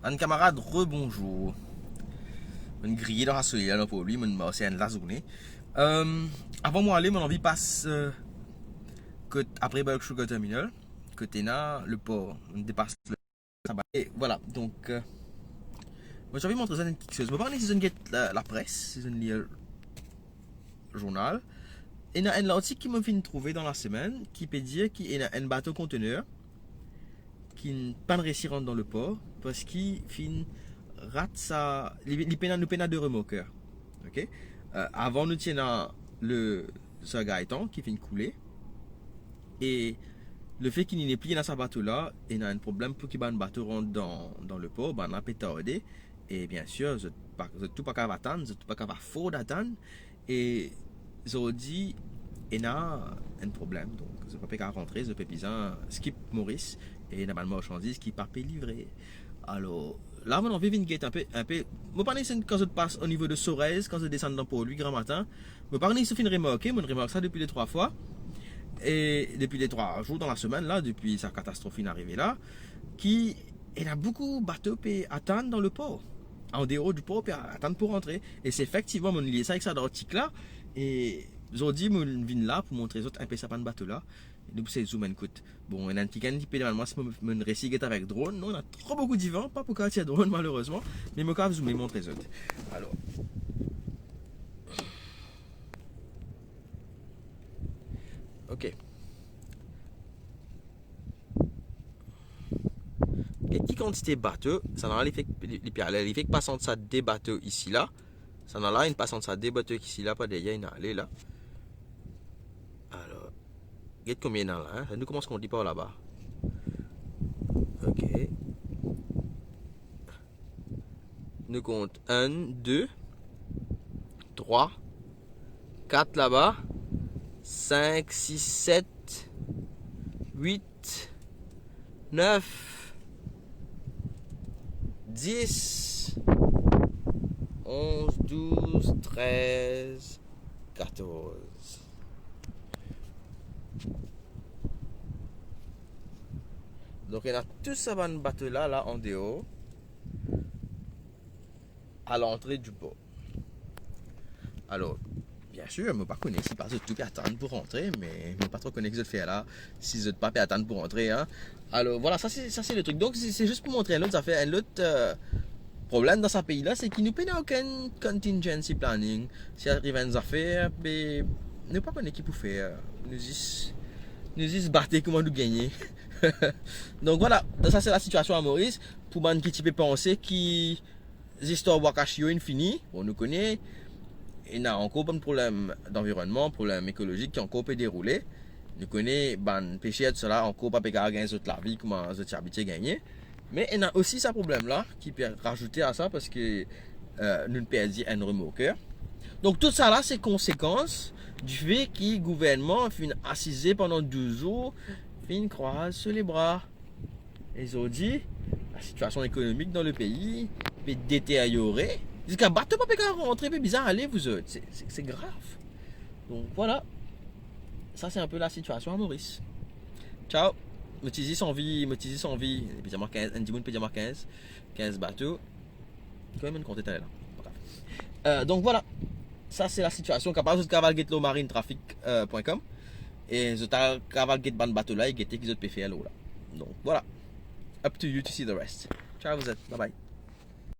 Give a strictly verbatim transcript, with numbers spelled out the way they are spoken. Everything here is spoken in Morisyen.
Bann kamarad, rebonzour. Mo'nn griye dan sa soley la, dan Port Louis, mo'nn marse enn lazourne. Euh, avan mo ale, mo'nn anvi pas, euh, kot apre Bulk Sugar Terminal, kot ena lepor. Mo'nn depas le, sa ba. E vwala, donk, euh, mo ti anvi montre zot enn kiksoz. Mo pa kone si zot get la, lapres, si zot lir zournal. Ena enn lartik ki mo finn trouve dan lasemenn ki pe dir ki ena enn bato kontener ki pa'nn resi rant dan lepor parski finn rat sa, li, li pena, nou pena de remorker. Ok? Euh, avan nou ti ena le Sir Gaëtan ki finn koule. E lefet ki li nepli ena sa bato la, ena enn problem pou ki bann bato rant dan, dan lepor, bannla pe tarde. E biensir, zot pa, zot tou pa kav atann, zot tou pa kav afford atann. E zordi, ena enn problem. Donk, zot pa pe kav rantre, zot pe bizin skip Moris. E ena bann marsandiz ki pa pe livre. Alor, la, mo'nn anvi vinn get enpe, enpe. Mo pa kone si kan zot pas onivo de Sorez, kan zot desann dan Port Louis gramatin. Mo pa kone si zot finn remarke, mo'nn remark sa depi de trwa fwa. E depi de trwa zour dan lasemenn la, depi sa katastrof finn arive la, ki ena boukou bato pe atann dan lepor, an deor di por, pe atann pou rantre. E se efektivman, mo'nn lir sa ek sa dan lartik la. E zordi, mo'nn vinn la pou montre zot enpe sa bann bato la. Nou pou sey zoom enn kout. Bon, ena enn kikenn ki pe demann mwa si mo, mo'nn resi get avek dron. Non, ena tro boukou divan, pa pou kav tir dron, malerezman. Me mo kav zoome, montre zot. Alor. Ok. Get ki kantite bato, sa la, li fek, li, li pe ale, li fek pas ant sa de bato isi la. Sa la, li pas ant sa de bato isi la, par deryer, li ale la. Alor, get konbien ena la, hein? Nou koumans kont li par laba. Ok. Nou kont enn, de, trwa, kat laba, sink, sis, set, wit, nef, dis, onz, douz, trez, katorz. Donk, ena tou sa bann bato la, la, an deor, a lantre di por. Alor, biensir, mo pa kone si pa zot tou pe atann pou rantre, me mo pa tro kone ki zot fer la, si zot pa pe atann pou rantre, hein. Alor, vwala, sa se, sa se le trik. Donk, se, se zis pou montre enn lot zafer, enn lot, euh, problem dan sa pei la, se ki nou pena okenn contingency planning. Si ariv enn zafer, be, nou pa kone ki pou fer. Nou zis, nou zis bate kouma nou gagne. Donk, vwala, sa se lasitiasion a Moris. Pou bann ki ti pe panse ki zistwar bwa kas yo inn fini, bon, nou kone, ena ankor bann problem danvironnman, problem ekolozik ki ankor pe deroule. Nou kone bann peser, tousala, ankor pa pe kav gagn zot lavi kouma zot ti abitie gagne. Me ena osi sa problem la ki pe razoute a sa, parski, euh, nou perdi enn remorker. Donk, tou sa la, se konsekans dife ki gouvernman finn asize pandan douz zour, finn kraz so lebra. E zordi, lasitiasion ekonomik dan lepei pe deteryore. Ziska bato pa pe kav rantre, pe bizin ale, vouzot. Se, se, se grav. Donk, vwala. Sa, se enpe lasitiasion a Moris. Ciao. Mo ti zis anvi, mo ti zis anvi, bizin mwa kinz, enn dimoun pe dir mwa kinz, kinz bato. Kan mem, mo'nn konte taler la. Pa grav. Euh, donk, vwala. Sa, se lasitiasion. Kapav zot kav al get lor marine traffic, euh, point com. E zot al kav al get bann bato la e gete ki zot pe fer lor la. Donk, vwala. Up to you to see the rest. Ciao, vouzot. Bye bye.